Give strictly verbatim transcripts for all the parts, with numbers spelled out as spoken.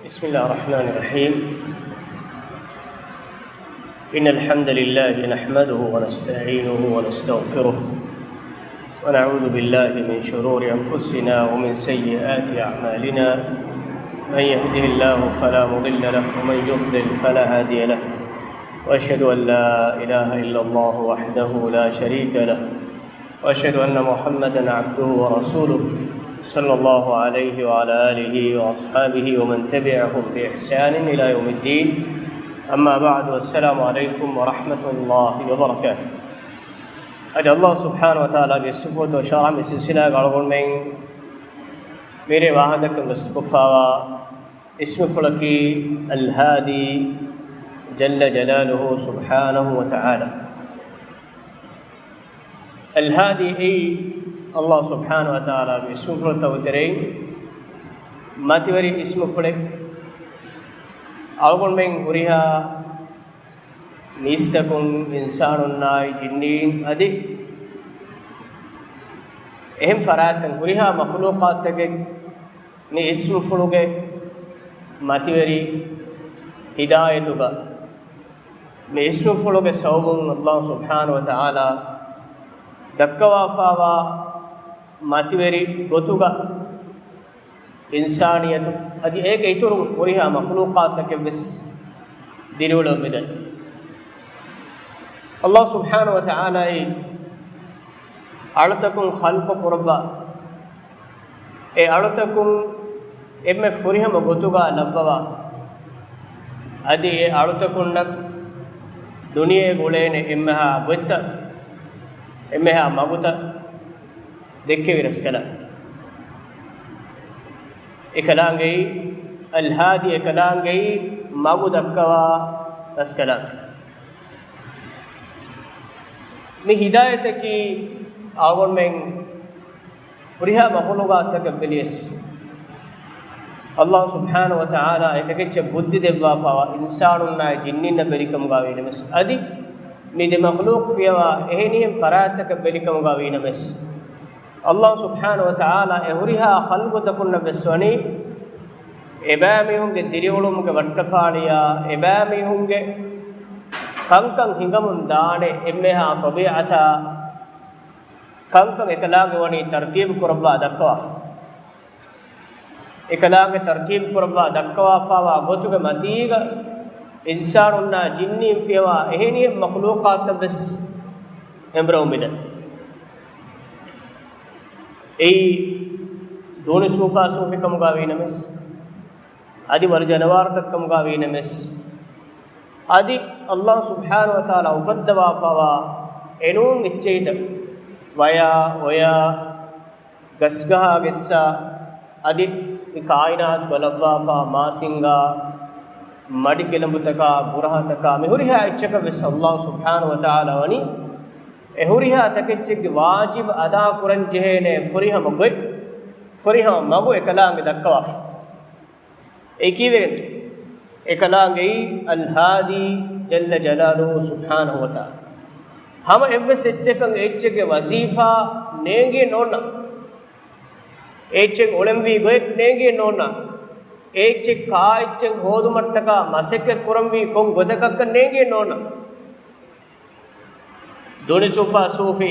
بسم الله الرحمن الرحيم. إن الحمد لله نحمده ونستعينه ونستغفره، ونعوذ بالله من شرور أنفسنا ومن سيئات أعمالنا. من يهده الله فلا مضل له، ومن يضلل فلا هادي له. وأشهد أن لا إله إلا الله وحده لا شريك له، وأشهد أن محمدا عبده ورسوله، صلى الله عليه وعلى آله وأصحابه ومن تبعهم بإحسان إلى يوم الدين. أما بعد، والسلام عليكم ورحمة الله وبركاته. އަދި ﷲ ސުބްޙާނަހޫ ވަތަޢާލާގެ ސިފަތައް ޝަރަޙަ މި ސިލްސިލާގެ އަޅުގަނޑުމެން މިރޭ ވާހަކަދައްކަން ގަސްތުކޮށްފާވާ އިސްމުފުޅަކީ އަލްހާދީ ޖައްލަ ޖަލާލުހޫ ސުބްޙާނަހޫ ވަތަޢާލާ. އަލްހާދީ އެއީ ﷲ ސުބްޙާނަހޫ ވަތަޢާލާގެ އިސްމުފުޅުތަކުގެ ތެރެއިން މަތިވެރި އިސްމުފުޅެއް. އަޅުގަނޑުމެން ހުރިހާ މީސްތަކުން، އިންސާނުންނާއި ޖިންނީން އަދި އެހެން ފަރާތްތައް ހުރިހާ މަޚްލޫޤާތުތަކެއް މި އިސްމުފުޅުގެ މަތިވެރި ހިދާޔަތުގަ، މި އިސްމުފުޅުގެ ސަބަބުން ﷲ ސުބްޙާނަހޫ ވަތަޢާލާ ދައްކަވާފާވާ މަތިވެރި ގޮތުގަ އިންސާނިއްޔަތު އަދި އޭގެ އިތުރުން ހުރިހާ މަޚްލޫޤާތުތަކެއްވެސް ދިރިއުޅެމުން މިދަނީ. ﷲ ސުބްޙާނަހޫ ވަތަޢާލާއީ އަޅުތަކުން ޚަލްޤު ކުރައްވާ، އެ އަޅުތަކުން އެންމެ ފުރިހަމަ ގޮތުގަ ލައްވަވާ، އަދި އެ އަޅުތަކުންނަށް ދުނިޔޭގަ އުޅޭނެ އެންމެހާ ގޮތްތައް، އެންމެހާ މަގުތައް ދެއްކެވި ރަސްކަލާނގެ. އެކަލާނގެއީ އަލްހާދީ، އެކަލާނގެއީ މަގު ދައްކަވާ ރަސްކަލާނގެ. މި ހިދާޔަތަކީ އަޅުގަނޑުމެން ހުރިހާ މަޚްލޫޤާތުތަކަށް ބެލިޔަސް، ﷲ ސުބްޙާނަހޫ ވަތަޢާލާ އެތަކެއްޗަށް ބުއްދި ދެއްވާފާވާ، އިންސާނުންނާއި ޖިންނީންނަށް ވެރިކަމުގަ ވީނަމަސް، އަދި މި ދެ މަޚްލޫޤު ފިޔަވާ އެހެނިހެން ފަރާތްތަކަށް ވެރިކަމުގަ ވީނަމަސް، ﷲ ސުބްޙާނަހޫ ވަތަޢާލާ އެ ހުރިހާ ޚަލްޤުތަކުންނަށް ވެސް ވަނީ އެބައިމީހުންގެ ދިރިއުޅުމުގެ ވައްޓަފާޅިއާ، އެބައިމީހުންގެ ކަންކަން ހިނގަމުން ދާނެ އެންމެހާ ޠަބީޢަތާ، ކަންކަން އެކަލާނގެ ވަނީ ތަރުތީބު ކުރައްވާ ދައްކަވާފަ. އެކަލާނގެ ތަރުތީބު ކުރައްވާ ދައްކަވާފާވާ ގޮތުގެ މަތީގަ، އިންސާނުންނާ ޖިންނީން ފިޔަވާ އެހެނިހެން މަޚްލޫޤާތުތައް ވެސް އެނބުރެވުން މިދަނީ. އެއީ ދޫނި ސޫފާސޫފިކަމުގަ ވީނަމަސް، އަދި ވަރު ޖަނަވާރުތައް ކަމުގަ ވީނަމަސް، އަދި ﷲ ސުބްޙާނަހޫ ވަތަޢާލާ އުފައްދަވާފާވާ އެނޫން އެއްޗެހިތައް، ވަޔާ އޮޔާ، ގަސްގަހާ ގެއްސާ، އަދި މި ކާއިނާތުގަ ލައްވާފާ މާސިންގާ، މަޑި ކިލަނބުތަކާ، ބުރަހަތަކާ، މި ހުރިހާ އެއްޗަކަށް ވެސް ﷲ ސުބްޙާނަހޫ ވަތަޢާލާ ވަނީ އެ ހުރިހާ ތަކެއްޗެއްގެ ވާޖިބު އަދާ ކުރަން ޖެހޭނެ ފުރިހަމަ ގޮތް، ފުރިހަމަ މަގު އެކަލާނގެ ދައްކަވާފަ. އެ ކީއްވެގެންތޯ؟ އެކަލާނގެއީ އަލްހާދީ ޖައްލަ ޖަލާލުހޫ ސުބްޙާނަހޫ ވަތަޢާލާ. ހަމަ އެއްވެސް އެއްޗަކަށް އެއްޗެއްގެ ވަޒީފާ ނޭނގޭ ނޯންނާ. އެއްޗެއް އުޅެންވީ ގޮތް ނޭނގޭ ނޯންނާ. އެއްޗެއް ކާ އެއްޗެއް ހޯދުމަށްޓަކާ މަސައްކަތް ކުރަންވީ ކޮން ގޮތަކަށްކަން ނޭނގޭ ނޯންނާ. ދޫނި ސޫފާ ސޫފި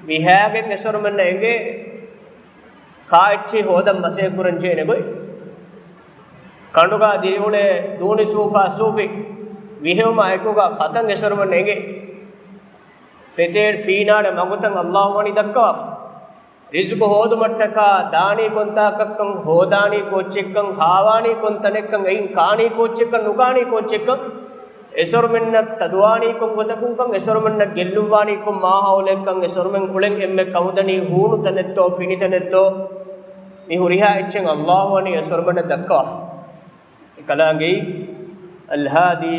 ވިހާގެން އެސޮރުމެންނަށް އެނގޭ ކާއެއްޗެއް ހޯދަން މަސައްކަތް ކުރަން ޖެހޭނެ ގޮތް. ކަނޑުގަ ދިރިއުޅޭ ދޫނި ސޫފާ ސޫފި ވިހެއުމާ އެކުގަ ފަތަން އެސޮރުމެން އެނގޭ. ފެތޭ ފީނާނެ މަގުތައް ﷲ ވަނީ ދައްކަވާފަ. ރިޒުޤު ހޯދުމަށްޓަކާ ދާނީ ކޮންތާކަށްކަން، ހޯދާނީ ކޯއްޗެއްކަން، ހާވާނީ ކޮންތަނެއްކަން، އެއިން ކާނީ ކޯއްޗެއްކަން، ނުކާނީ ކޯއްޗެއްކަން، އެސޮރުމެންނަށް ތަދުވާނީ ކޮން ގޮތަކުންކަން، އެސޮރުމެންނަށް ގެއްލުއްވާނީ ކޮން މާހައުލެއްކަން، އެސޮރުމެން އުޅެން އެންމެ ކަމުދަނީ ހޫނު ތަނެއްތޯ، ފިނި ތަނެއްތޯ، މި ހުރިހާ އެއްޗެއް ﷲ ވަނީ އެސޮރުމެންނަށް ދައްކަވާފަ. އެކަލާނގެއީ އަލްހާދީ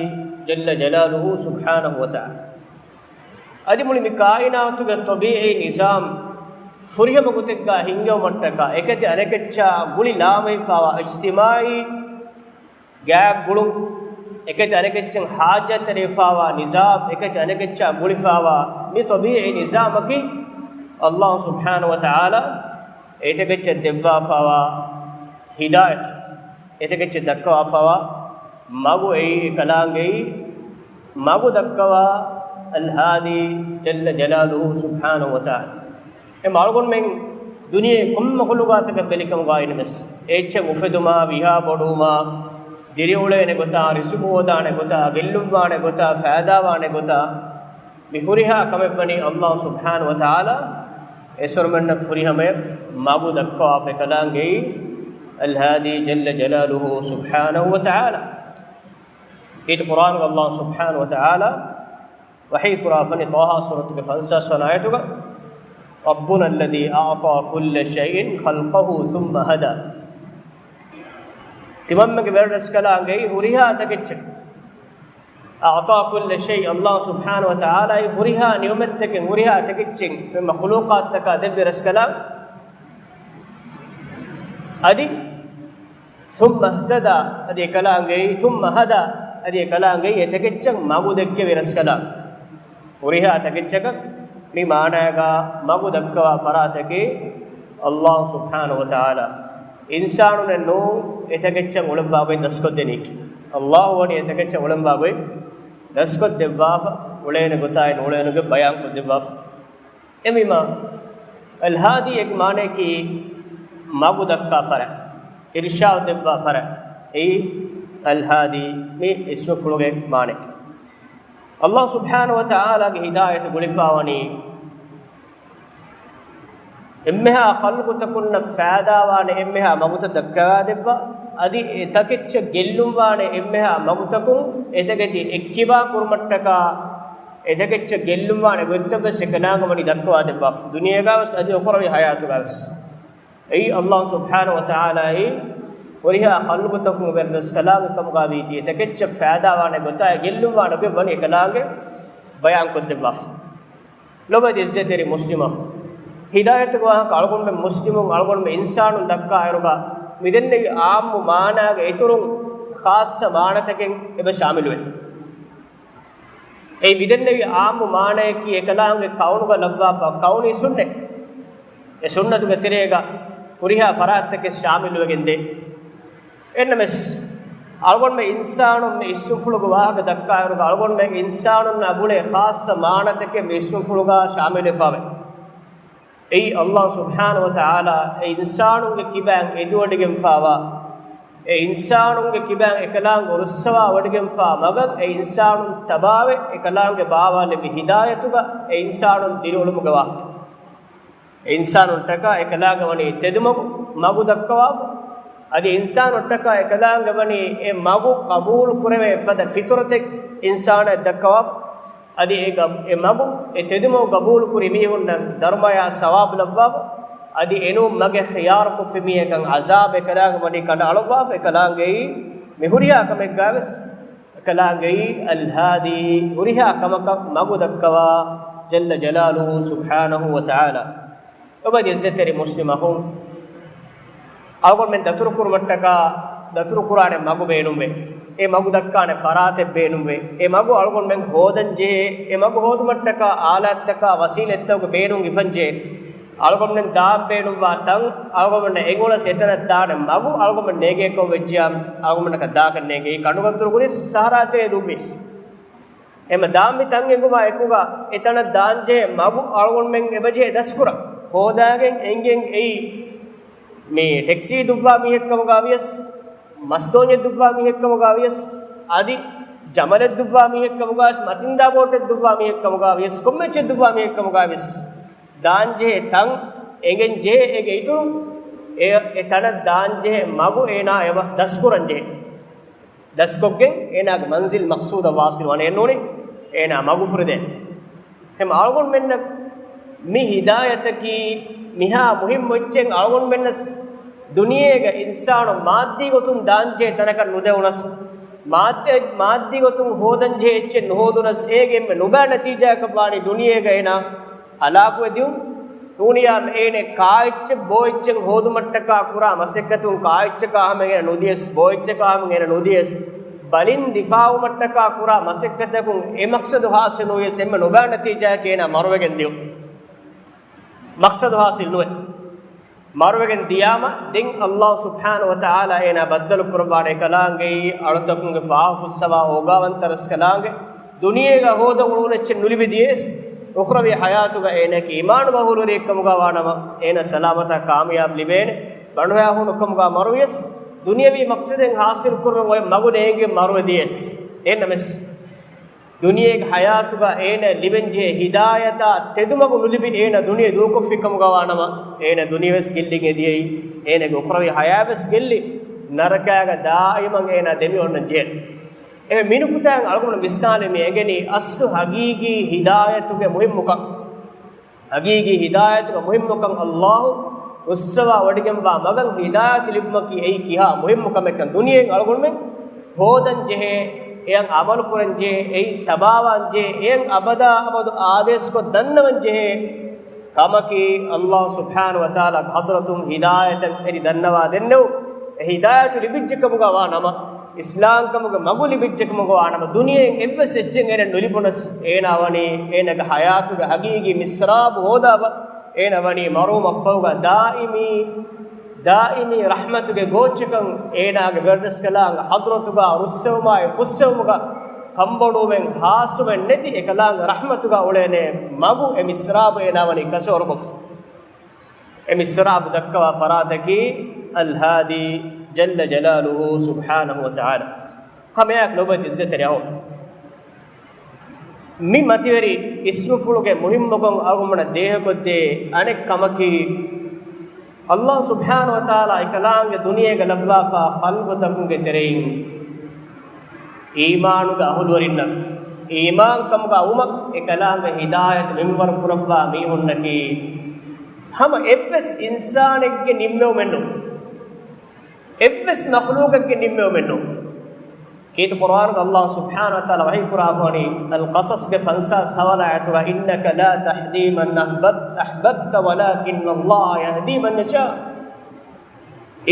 ޖައްލަ ޖަލާލުހޫ ސުބްޙާނަހޫ ވަތަޢާލާ. އަދި މުޅި މި ކާއިނާތުގެ ޠަބީޢީ ނިޒާމް ފުރިހަމަ ގޮތެއްގަ ހިންގެވުމަށްޓަކާ، އެކަތި އަނެކައްޗާ ގުޅި ލާމެހިފާވާ އިޖްތިމާޢީ ގާތްގުޅުން، އެކަތި އަނެކައްޗަށް ހާއްޖަތްތެރިވެފާވާ ނިޒާމް، އެކަތި އަނެކައްޗާ ގުޅިފާވާ މި ޠަބީޢީ ނިޒާމަކީ ﷲ ސުބްޙާނަހޫ ވަތަޢާލާ އެތަކެއްޗަށް ދެއްވާފާވާ ހިދާޔަތު. އެތަކެއްޗެއް ދައްކަވާފަވާ މަގު އެއީ، އެކަލާނގެއީ މަގު ދައްކަވާ އަލްހާދީ ޖައްލަ ޖަލާލުހު ސުބްޙާނަހު ވަތަޢާލާ. އެ އަޅުގަނޑުމެން ދުނިޔެ ކޮންމެ މަޚުލޫގާތަކަށް ބެލިކަމުގައި ނަމަސް، އެއްޗެއް އުފެދުމާ، ވިހާ ބޮޑުވުމާ، ދިރިއުޅޭނެ ގޮތާ، ރިޒުޤު ހޯދާނެ ގޮތާ، ގެއްލުންވާނެ ގޮތާ، ފައިދާވާނެ ގޮތާ، މި ހުރިހާ ކަމެއްވަނީ އަލްލާހު ސުބްޙާނަހު ވަތަޢާލާ އެސޮރުމެންނަށް ފުރިހަމަޔަށް މަގު ދައްކަވާފަ އެކަލާނގެއީ އަލްހާދީ ޖައްލަ ޖަލާލުހު ސުބްޙާނަހު ވަތަޢާލާ. އީތި ޤުރްއާނުގަ އަލްލާހު ސުބްޙާނަހު ވަތަޢާލާ ވަޙީ ކުރާފަނި ޠާހާ ސޫރަތުގެ ފަންސާސް ވަނަ އާޔަތުގަ، رَبُّنَا الَّذِي أَعْطَىٰ كُلَّ شَيْءٍ خَلْقَهُ ثُمَّ هَدَىٰ. ތިމަންމެގެ ވެރިރަސްކަލާނގެއީ ހުރިހާ ތަކެއްޗެއް، أَعْطَىٰ كُلَّ شَيْءٍ، އަލްލާހު ސުބްޙާނަހު ވަތަޢާލާ ހުރިހާ ނިޢުމަތްތަކެއް، ހުރިހާ ތަކެއްޗެއް މި މަޚްލޫޤާތްތަކާ ދެއްވި ރަސްކަލާނގެ. އަދި ثُمَّ اهْتَدَىٰ، އަދި އެކަލާނގެއީ، ثُمَّ هَدَىٰ، އަދި އެކަލާނގެއީ އެތަކެއްޗަށް މަގު ދެއްކެވި ރަސްކަލާނގެ. ހުރިހާ ތަކެއްޗަކަށް މި މާނާގަ މަގު ދައްކަވާ ފަރާތަކީ އަލްލާހު ސުބްޙާނަހު ވަތަޢާލާ. އިންސާނުންނެއް ނޫން އެތަކެއްޗަށް އުޅެންވާ ގޮތް ދަސްކޮށްދެނީކީ. އަލްލާހު ވަނީ އެތަކެއްޗަށް އުޅެންވާ ގޮތް ދަސްކޮށްދެއްވާފަ، އުޅޭނެ ގޮތާއި ނޫޅޭނެ ގޮތް ބަޔާންކޮށްދެއްވާފަ. އެމީމާ އަލްހާދީ އޭގެ މާނަޔަކީ މަގު ދައްކާ ފަރާތް، އިރުޝާދު ދެއްވާ ފަރާތް. އެއީ އަލްހާދީ މި އިސްމުފުޅުގެ މާނަޔަކީ. އަލްލާހު ސުބްޙާނަހު ވަތަޢާލާގެ ހިދާޔަތު ގުޅިފަވަނީ އެންމެހާ ޚަލްޤުތަކުންނަށް ފައިދާވާނެ އެންމެހާ މަގުތައް ދައްކަވާދެއްވާ، އަދި އެ ތަކެއްޗަށް ގެއްލުންވާނެ އެންމެހާ މަގުތަކުން އެތަކެތި އެއްކިބާ ކުރުމަށްޓަކާ، އެތަކެއްޗަށް ގެއްލުންވާނެ ގޮތްތައްވެސް އެކަލާނގެ ވަނީ ދައްކަވާދެއްވާފަ، ދުނިޔޭގަވެސް އަދި އުޚްރަވީ ޙަޔާތުގަވެސް. އެއީ އަލްލާހު ސުބްޙާނަހު ވަތަޢާލާއީ ހުރިހާ ޚަލްޤުތަކުން ވެރިރަސްކަލާނގެ ކަމުގަ ވީތީ، އެތަކެއްޗަށް ފައިދާވާނެ ގޮތާއި ގެއްލުންވާނެ ގޮތް ވަނީ އެކަލާނގެ ބަޔާންކޮށްދެއްވާފަ. ލޮބުވެތި އިއްޒަތްތެރި މުސްލިމް އަޚުން، ހިދާޔަތުގެ ވާހަކަ އަޅުގަނޑުމެން މުސްލިމުން، އަޅުގަނޑުމެން އިންސާނުން ދައްކާއިރުގަ، މިދެންނެވި އާއްމު މާނާގެ އިތުރުން ޚާއްޞަ މާނަތަކެއް އެބަ ޝާމިލުވޭ. އެއީ މިދެންނެވި އާއްމު މާނަޔަކީ އެކަލާނގެ ކައުނުގަ ލައްވާފަ ކައުނީ ސުންނަތް. އެ ސުންނަތުގެ ތެރޭގަ ހުރިހާ ފަރާތްތަކެއް ޝާމިލުވެގެން ދޭ. އެންނަމެސް، އަޅުގަނޑުމެން އިންސާނުން މި އިސްމުފުޅުގެ ވާހަކަ ދައްކާއިރުގަ އަޅުގަނޑުމެން އިންސާނުންނާ ގުޅޭ ޚާއްޞަ މާނަތަކެއް މި އިސްމުފުޅުގަ ޝާމިލުވެފަވޭ. އެއީ އަލްލާހު ސުބްޙާނަހު ވަތަޢާލާ އެ އިންސާނުންގެ ކިބައިން އެދިވަޑިގެންފާވާ، އެ އިންސާނުންގެ ކިބައިން އެކަލާނގެ އުރުއްސަވާވަޑިގެންފާ މަގަށް އެ އިންސާނުން ތަބާވެ، އެކަލާނގެ ބާވާލެއްވި ހިދާޔަތުގަ އެ އިންސާނުން ދިރިއުޅުމުގެ ވާހަކަ. އެ އިންސާނުންޓަކާ އެކަލާނގެ ވަނީ ތެދުމަގު، މަގު ދައްކަވާފަ. އަދި އިންސާނުންޓަކާ އެކަލާނގެ ވަނީ އެ މަގު ޤަބޫލު ކުރެވޭ ފަދަ ފިޠުރަތެއް އިންސާނާއަށް ދައްކަވާފަ. އަދި އެ ގަ-، އެ މަގު، އެ ތެދުމަގު ޤަބޫލު ކުރި މީހުންނަށް ދަރުމަޔާ ސަވާބު ލައްވާފަ. އަދި އެނޫން މަގެއް ޚިޔާރުކޮށްފި މީހަކަށް ޢަޒާބެއް އެކަލާނގެ ވަނީ ކަނޑައަޅުއްވާފަ. އެކަލާނގެއީ މި ހުރިހާ ކަމެއްގަވެސް އެކަލާނގެއީ އަލްހާދީ، ހުރިހާ ކަމަކަށް މަގު ދައްކަވާ ޖައްލަ ޖަލާލުހު ސުބްޙާނަހު ވަތަޢާލާ. ލޮބުވެތި އިއްޒަތްތެރި މުސްލިމް އަޚުން، އަޅުގަނޑުމެން ދަތުރުކުރުމަށްޓަކާ، ދަތުރުކުރާނެ މަގު ބޭނުންވޭ. އެ މަގު ދައްކާނެ ފަރާތެއް ބޭނުންވޭ. އެ މަގު އަޅުގަނޑުމެން ހޯދަންޖެހޭ. އެ މަގު ހޯދުމަށްޓަކާ އާލާތްތަކާ ވަސީލަތްތަކުގެ ބޭނުން އިފަންޖެހޭ. އަޅުގަނޑުމެން ދާން ބޭނުންވާ ތަން، އަޅުގަނޑުމެންނަށް އެނގުނަސް އެތަނަށް ދާނެ މަގު އަޅުގަނޑުމެން ނޭނގޭކަން ވެއްޖިޔާ، އަޅުގަނޑަކަށް ދާކަށް ނޭނގެ. އެ ކަނޑުގަތުރު ގުޅި ސަހަރާތެރޭ ދުއްވީސް. އެމަ ދާން މި ތަން އެނގުމާ އެކުގަ އެތަނަށް ދާންޖެހޭ މަގު އަޅުގަނޑުމެން އެބަޖެހޭ ދަސްކުރަން. ހޯދާގެން އެނގެން އެއީ މި ޓެކްސީ ދުއްވާ މީހެއްކަމުގަ ވިޔަސް، މަސްދޯންޏެއް ދުއްވާ މީހެއްކަމުގަ ވިޔަސް، އަދި ޖަމަލެއް ދުއްވާ މީހެއްކަމުގަ ވިޔަސް، މަތިންދާ ބޯޓެއް ދުއްވާ މީހެއްކަމުގަ ވިޔަސް، ކޮންމެއްޗެއް ދުއްވާ މީހެއްކަމުގަ ވިޔަސް، ދާންޖެހޭ ތަން އެނގެން ޖެހޭ އޭގެ އިތުރުން އެ، އެ ތަނަށް ދާންޖެހޭ މަގު އޭނާ އެބަ ދަސްކުރަން ޖެހޭ. ދަސްކޮށްގެން އޭނާގެ މަންޒިލް މަޤްޞޫދަށް ވާޞިލް ވަނޭ ނޫނީ އޭނާ މަގު ފުރެދޭނެ. އެހެން އަޅުގަނޑުމެންނަށް މި ހިދާޔަތަކީ މިހާ މުހިއްމު އެއްޗެއް. އަޅުގަނޑުމެންނަސް ދުނިޔޭގަ އިންސާނު މާއްދީ ގޮތުން ދާންޖެހޭ ތަނަކަށް ނުދެވުނަސް، މާއްދޭ-، މާއްދީ ގޮތުން ހޯދަންޖެހޭ އެއްޗެއް ނުހޯދުނަސް، އޭގެ އެންމެ ނުބައި ނަތީޖާއަކަށް ވާނީ ދުނިޔޭގަ އޭނާ ހަލާކުވެ ދިޔުން. ނޫނިޔާ އޭނެ ކާއެއްޗެއް ބޯއެއްޗެއް ހޯދުމަށްޓަކާ ކުރާ މަސައްކަތުން ކާއެއްޗަކާ ހަމަ އޭނަ ނުދިޔަސް، ބޯއެއްޗަކާ ހަމަ އޭނަ ނުދިޔަސް، ބަލިން ދިފާއުވުމަށްޓަކާ ކުރާ މަސައްކަތަކުން އެ މަޤްޞަދު ހާސިލް ނުވިޔަސް އެންމެ ނުބައި ނަތީޖާއަކީ އޭނާ މަރުވެގެން ދިޔުން. މަޤްޞަދު ހާސިލް ނުވޭ. މަރުވެގެން ދިޔާމަ، ދެން އައްލާހު ސުބްޙާނަހު ވަތަޢާލާ އޭނާ ބައްދަލު ކުރައްވާނެ އެކަލާނގެއީ އަޅުތަކުންގެ ފާފަ ފުއްސަވާ އޯގާވަންތަ ރަސްކަލާނގެ ދުނިޔޭގަ ހޯދަން އުޅުނު އެއްޗެއް ނުލިބި ދިޔަސް، އުޚްރަވީ ޙަޔާތުގަ އޭނައަކީ އީމާނުގަ އަހުލުވެރިއެއްކަމުގަ ވާނަމަ، އޭނާ ސަލާމަތާ ކާމިޔާބު ލިބޭނެ. ބަނޑުހައިހޫނުކަމުގަ މަރުވިޔަސް، ދުނިޔަވީ މަޤްޞަދެއް ޙާޞިލު ކުރުމަށް އޮތް މަގު ނޭނގި މަރުވެ ދިޔަސް. އެހެންނަމަސް، ދުނިޔޭގެ ޙަޔާތުގަ އޭނަ ލިބެންޖެހޭ ހިދާޔަތާ ތެދުމަގު ނުލިބި އޭނަ ދުނިޔެ ދޫކޮށްފިކަމުގަ ވާނަމަ، އޭނަ ދުނިޔެވެސް ގެއްލިގެން އެދިޔައީ، އޭނަގެ އުޚްރަވީ ޙަޔާތްވެސް ގެއްލި، ނަރަކާގަ ދާއިމަށް އޭނަ ދެމި އޮންނަން ޖެހޭނެ. އެ މިނުކުތާއިން އަޅުގަނޑު މިސާލެއް މި އެނގެނީ، އަސްލު ޙަޤީޤީ ހިދާޔަތުގެ މުހިއްމުކަން. ޙަޤީޤީ ހިދާޔަތުގެ މުހިއްމުކަން އައްލާހު އުއްސަވާ ވޮޑިގެންވާ މަގަށް ހިދާޔަތު ލިބުމަކީ އެއީ ކިހާ މުހިއްމު ކަމެއްކަން ދުނިޔެއިން އަޅުގަނޑުމެން ހޯދަން ޖެހޭ، އެއަށް ޢަމަލު ކުރަން ޖެހޭ، އެއީ ތަބާވާން ޖެހޭ، އެއަށް އަބަދާ އަބަދު އާދޭސްކޮށް ދަންނަވަން ޖެހޭ ކަމަކީ، އައްލާހު ސުބްޙާނަހު ވަތަޢާލާގެ ޙަޟްރަތުން ހިދާޔަތަށް އެދި ދަންނަވާ ދެންނެވު. އެ ހިދާޔަތު ލިބިއްޖެކަމުގަ ވާ ނަމަ، އިސްލާމްކަމުގެ މަގު ލިބިއްޖެކަމުގަ ވާ ނަމަ، ދުނިޔެއިން އެއްވެސް އެއްޗެއް އޭނަ ނުލިބުނަސް، އޭނާ ވަނީ އޭނަގެ ޙަޔާތުގެ ޙަޤީޤީ މިސްރާބު ހޯދާބަ، އޭނަ ވަނީ މަރުވުމަށްފަހުގަ ދާއިމީ، ދާއިމީ ރަޙްމަތުގެ ގޯއްޗަކަށް އޭނާގެ ވެރިރަސްކަލާނގެ ޙަޟްރަތުގަ ރުއްސެވުމާއި ފުއްސެވުމުގަ ކަންބޮޑުވުމެއް ހާސްވުމެއް ނެތި އެކަލާނގެ ރަޙްމަތުގަ އުޅޭނެ މަގު އެ މިސްރާބު އޭނާ ވަނީ ކަށަވަރުކޮށްފަ. އެ މިސްރާބު ދައްކަވާ ފަރާތަކީ އަލްހާދީ ޖައްލަ ޖަލާލުހު ސުބްޙާނަހު ވަތަޢާލާ. ހަމައެއާއެކު ލޯބިވެތި އިއްޒަތްތެރި އަޚުން، މި މަތިވެރި އިސްމުފުޅުގެ މުހިއްމުކަން އަޅުގަނޑުމެންނަށް ދޭހަކޮށްދޭ އަނެއް ކަމަކީ، އައްލާހު ސުބްޙާނަހު ވަތަޢާލާ އެކަލާނގެ ދުނިޔޭގަ ލައްވާފާ ޚަލްޤުތަކުންގެ ތެރެއިން އީމާނުގެ އަހުލުވެރިންނަށް އީމާންކަމުގަ އައުމަށް އެކަލާނގެ ހިދާޔަތު މިންވަރު ކުރައްވާ މީހުންނަކީ، ހަމަ އެއްވެސް އިންސާނެއްގެ ނިންމެވުމެއްނޫން. އެއްވެސް މަޚްލޫޤެއްގެ ނިންމެވުމެއްނޫން. ކީރިތި ޤުރުއާނުގަ އައްލާހު ސުބްޙާނަހު ވަތަޢާލާ ވަޙީކުރާފަވަނީ، އަލްޤަޞަޞްގެ ފަންސާސް ހަވަނަ އާޔަތުގަ، إنك لا تهدي من أحببت، أحببت ولكن الله يهدي من يشاء.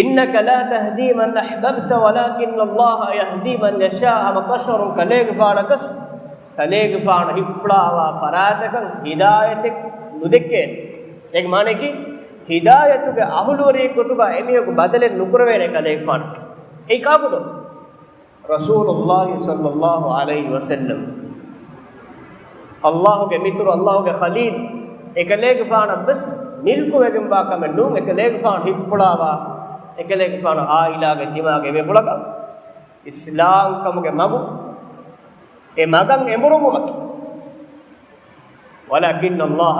إنك لا تهدي من أحببت ولكن الله يهدي من يشاء. ހަމަ ކަށަވަރުން ކަލޭގެފާނަކަސް، ކަލޭގެފާނު ހިއްޕުޅާވާ ފަރާތަކަށް ހިދާޔަތެއް ނުދެއްކޭނެ. އޭގެ މާނައަކީ، ހިދާޔަތުގެ އަހުލުވެރިއެއްގެ ގޮތުގަ އެމީހަކު ބަދަލެއް ނުކުރެވޭނެ ކަލޭގެފާނަށް. އެއީ ކާކުތޯ؟ ރަސޫލުﷲ ޞައްލަﷲ ޢަލައިހި ވަސައްލަމް. އައްލާހުގެ މިތުރު، އައްލާހުގެ ޚަލީލް، އެކަލޭގެފާނަށް ވެސް މިލްކުވެގެންވާ ކަމެއް ނޫން. އެކަލޭގެފާނު ހިއްޕުޅާވާ، އެކަލޭގެފާނު އާއިލާގެ ތިމާގެ އެނބުޅަކަށް އިސްލާމްކަމުގެ މަގު، އެ މަގަށް އެނބުރުވުމަކީ. ولكن الله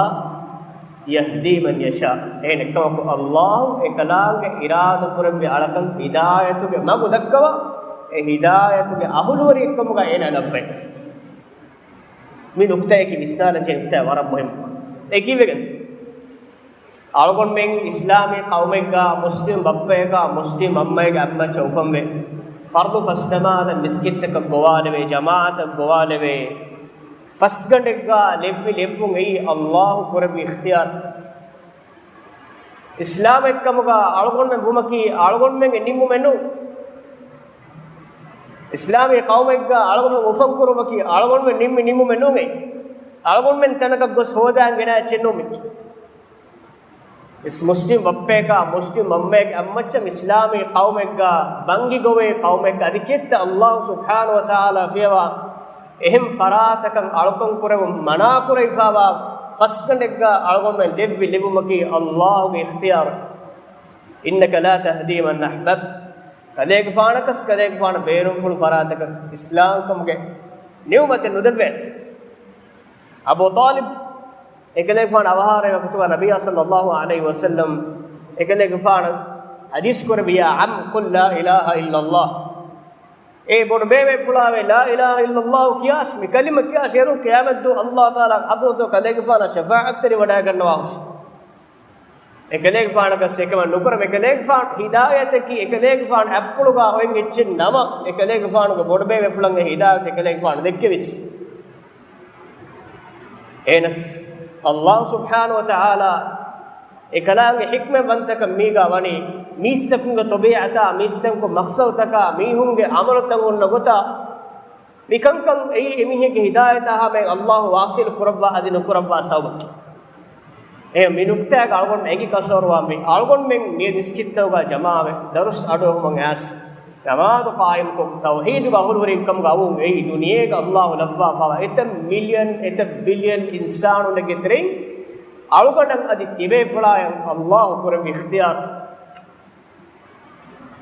يهدي من يشاء. އެހެން އެއްކަމަކު، އައްލާހު އެކަލާނގެ އިރާދަކުރެއްވި އަޅަކަށް ހިދާޔަތުގެ މަގު ދައްކަވާ، އެ ހިދާޔަތުގެ އަހުލުވެރިއެއްކަމުގަ އޭނާ ލައްވައި. މި ނުކްތައަކީ ވިސްނާލަން ޖެހޭ ނުކްތައެއް ވަރަށް މުހިންމު. އެ ކީއްވެގެން؟ އަޅުގަނޑުމެން އިސްލާމީ ޤައުމެއްގަ މުސްލިމް ބައްޕައެއްގަ މުސްލިމް އަންމައެއްގެ އަތްމައްޗަށް އުފަންވެ، ފަރުޟު ފަސްނަމާދަށް މިސްކިތްތަކަށް ގޮވާލެވޭ، ޖަމާޢަތަށް ގޮވާލެވޭ، ފަސްގަނޑެއްގަ ލެއްވި ލެއްވުން އެއީ އައްލާހު ކުރެއްވި އިޚްތިޔާރު. އިސްލާމެއްކަމުގަ އަޅުގަނޑުމެން ވުމަކީ އަޅުގަނޑުމެންގެ ނިންމުމެއް ނޫން. އިސްލާމީ ޤައުމެއްގަ އަޅުގަނޑު އުފަންކުރުމަކީ އަޅުގަނޑުމެން ނިންމި ނިންމުމެއް ނޫން. އަޅުގަނޑުމެން ތަނަކަށް ގޮސް ހޯދާން ގެނައި އެއްޗެއް ނޫން މި. އިސް މުސްލިމް ބައްޕައަކާ، މުސްލިމް އަންމައެއްގެ އަތްމައްޗަށް އިސްލާމީ ޤައުމެއްގަ ބަންގި ގޮވޭ ޤައުމެއްގަ އަދި ކެތްތަ އައްލާހު ސުބްޙާނަހު ވަތަޢާލާ ފިޔަވާ އެހެން ފަރާތަކަށް އަޅުކަން ކުރެވުން މަނާކުރެވިފައިވާ ފަސްގަނޑެއްގަ އަޅުގަނޑުމެން ލެއްވި ލެއްވުމަކީ އައްލާހުގެ އިޚްތިޔާރު. إنك لا تهدي من أحببت. ކަލޭގެފާނަކަސް ކަލޭގެފާނަށް ބޭނުންފުޅު ފަރާތަކަށް އިސްލާމްކަމުގެ ނިޢުމަތެއް ނުދެއްވޭނެ. އަބޫ ޠާލިބް އެކަލޭގެފާނު އަވަހާރަވި ވަގުތުގަ ނަބިއްޔާ ޞައްލަﷲ ޢަލައިހި ވަސައްލަމް އެކަލޭގެފާނަށް ޙަދީޘް ކުރެއްވި، يا عم قل لا إله إلا الله. އޭ ބޮޑުބޭބޭފުޅާވެ، لا إله إلا الله ކިޔާށި، މި ކަލިމަ ކިޔާށި، އޭރުން ޤިޔާމަތްދުވަހު އައްލާހު ތަޢާލާގެ ޙަޟްރަތުގަ ކަލޭގެފާނަށް ޝަފާޢަތްތެރިވަޑައިގަންނަވާހުށި. އެކަލޭގެފާނަކަސް އެކަމެއް ނުކުރަމު، އެކަލޭގެފާނު ހިދާޔަތަކީ އެކަލޭގެފާނު އަތްޕުޅުގަ އޮތް އެއްޗެއް ނަމަ، އެކަލޭގެފާނުގެ ބޮޑުބޭބޭފުޅަށް އެ ހިދާޔަތު އެކަލޭގެފާނު ދެއްކެވިސް. އެހެނަސް، އައްލާހު ސުބްޙާނަހު ވަތަޢާލާ އެކަލާނގެ ޙިކްމަތްވަންތަކަން މީގާ ވަނީ، މީސްތަކުންގެ ޠަބީޢަތާ، މީސްތަކުންގެ މަޤްޞަދުތަކާ، މީހުންގެ ޢަމަލުތައް ހުންނަ ގޮތާ، މިކަންކަން އެއީ އެމީހެއްގެ ހިދާޔަތާ ހަމައަށް އައްލާހު ވާޞިލު ކުރައްވާ އަދި ނުކުރައްވާ ސަބަބަކީ. އެ މި ނުކްތާގަ އަޅުގަނޑު އެނގި ކަށަވަރުވާންވީ، އަޅުގަނޑުމެން މި މިސްކިތްތަކުގަ ޖަމާވެ، ދަރުސް އަޑުއެހުމަށް އައިސް، ނަމާދު ޤާއިމްކޮށް، ތައުޙީދުގެ އަހުލުވެރިންކަމުގަ އައުން އެއީ ދުނިޔޭގަ އައްލާހު ލައްވާފައިވާ އެތައް މިލިއަން، އެތައް ބިލިއަން އިންސާނުންގެ ތެރެއިން އަޅުގަނޑަށް އަދި ތިބޭފުޅާޔަށް އައްލާހު ކުރެއްވި އިޚްތިޔާރު.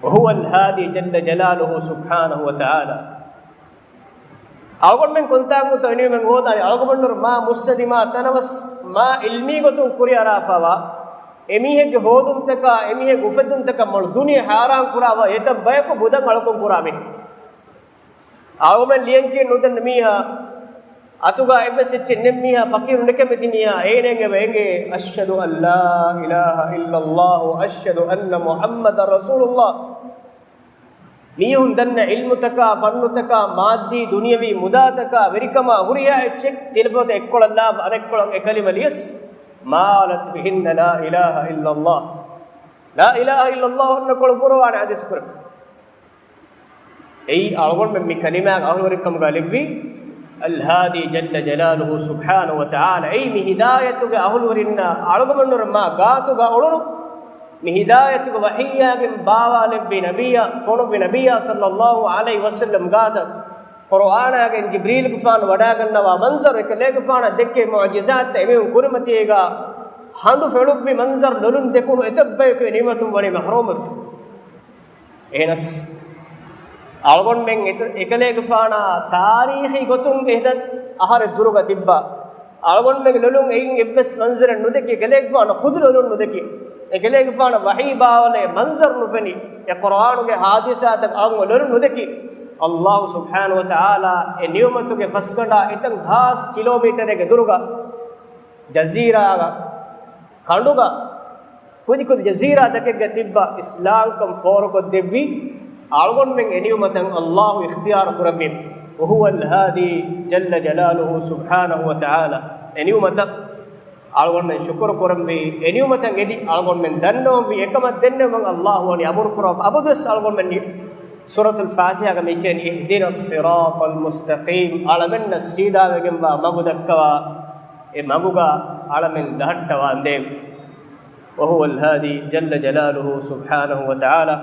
وهو الهادي جل جلاله سبحانه وتعالى. އަޅުގަނޑުމެން ކޮންތާކުތަ އެނިމެން ހޯދާ، އަޅުގަނޑު މާ މުއްސަދި، މާ ތަނަވަސް، މާ އިލްމީ ގޮތުން ކުރިއަރާފައިވާ، އެމީހެއްގެ ހޯދުންތަކާ، އެމީހެއްގެ އުފެއްދުންތަކާ މޮޅު ދުނިޔެ ހައިރާން ކުރާވާ އެތައް ބަޔަކު ބުދަށް އަޅުކަން ކުރާ މީހެއް. އަޅުގަނޑުމެން ލިޔަންކިޔެއް ނުދަންނަ މީހާ، އަތުގަ އެއްވެސް އެއްޗެއް ނެތް މީހާ، ފަޤީރު ނިކަމެތި މީހާ، އޭނައަށް އެބަ އެނގޭ، أشهد أن لا إله إلا الله، أشهد أن محمدا رسول الله. މީހުން ދަންނަ ޢިލްމުތަކާ، ފަންނުތަކާ، މާއްދީ ދުނިޔަވީ މުދާތަކާ، ވެރިކަމާ ހުރިހާ އެއްޗެއް ތިލަފަތު އެއްކޮޅަށް ލާފަ އަނެއްކޮޅަށް އެ ކަލިމަ ލިޔަސް، ما ولت بهن لا إله إلا الله. لا إله إلا الله އަންނަކޮޅު ޤުރުއާން ޙަދީޘް ކުރެ. އެއީ އަޅުގަނޑުމެން މި ކަލިމާގެ އަހުލުވެރިކަމުގަ ލެއްވި الهادي جل جلاله سبحانه وتعالى. އެއީ މި ހިދާޔަތުގެ އަހުލުވެރިންނާ އަޅުގަނޑުމެން މާ ގާތުގަ އުޅުނު، މި ހިދާޔަތުގެ ވަޙީއާގެން ބާވާލެއްވި ނަބިއްޔާ، ފޮނުއްވި ނަބިއްޔާ ޞައްލައްލާހު ޢަލައިހި ވަސައްލަމް ގާތަށް ޤުރުއާނާގެން ޖިބްރީލުގެފާނު ވަޑާގަންނަވާ މަންޒަރު، އެކަލޭގެފާނަށް ދެއްކޭ މުޢުޖިޒާތްތައް އެމީހުން ކުރިމަތީގަ ހަނދު ފެޅުއްވި މަންޒަރު ލޮލުން ދެކުނު އެތައް ބަޔަކު އެ ނިޢުމަތުން ވަނީ މަޙްރޫމްވެފަ. އެހެނަސް، އަޅުގަނޑުމެން އެތަ-، އެކަލޭގެފާނާ ތާރީޚީ ގޮތުން އެހެން އަހަރެއް ދުރުގަ ތިއްބާ، އަޅުގަނޑުމެންގެ ލޮލުން އެއިން އެއްވެސް މަންޒަރެއް ނުދެކި، އެކަލޭގެފާނު ޚުދު ލޮލުން ނުދެކި، އެކަލޭގެފާނަށް ވަޙީ ބާވާލޭ މަންޒަރު ނުފެނި، އެ ޤުރުއާނުގެ ޙާދިސާތައް އަޅުގަނޑު ލޮލުން ނުދެކި، އައްލާހު ސުބްޙާނަހު ވަތަޢާލާ އެ ނިޢުމަތުގެ ފަސްގަނޑާ އެތައް ހާސް ކިލޯމީޓަރެއްގެ ދުރުގަ ޖަޒީރާގަ، ކަނޑުގަ، ކުދިކުދި ޖަޒީރާތަކެއްގަ ތިއްބާ އިސްލާމްކަން ފޯރުކޮށްދެއްވި އަޅުގަނޑުމެން އެ ނިޢުމަތަށް އައްލާހު އިޚްތިޔާރު ކުރެއްވި. وهو الهادي جل جلاله سبحانه وتعالى. އެ ނިޢުމަތަށް އަޅުގަނޑުމެން ޝުކުރު ކުރަންވީ، އެ ނިޢުމަތަށް އެދި އަޅުގަނޑުމެން ދަންނަވަންވީ، އެކަމަށް ދެންނެވުމަށް އައްލާހު ވަނީ އަމުރު ކުރައްވާ. އަބަދުވެސް އަޅުގަނޑުމެން ސޫރަތުލް ފާތިޙާގަ މި ކިޔަނީ، اهدنا الصراط المستقيم، އަޅަމެންނަށް ސީދާވެގެންވާ މަގު ދައްކަވާ، އެ މަގުގަ އަޅަމެން ގަހައްޓަވާނދޭ. وهو الهادي جل جلاله سبحانه وتعالى.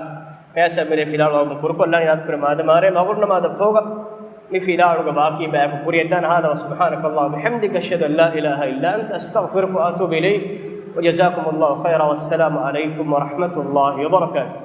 މިއަސަ މިރޭ ފިލާޅު އަޅުގަނޑު ކުރުކޮށްލާނީ ރާތުކުރެ މާދަމާރޭ މަޣުރިބް ނަމާދަށް ފަހުގަ މި ފިލާޅުގެ ބާކީ ބަޔަކު ކުރިއަށްދާނެ. هذا وسبحانك اللهم وبحمدك، أشهد أن لا إله إلا أنت، أستغفرك وأتوب إليك. وجزاكم الله خيرا، والسلام عليكم ورحمة الله وبركاته.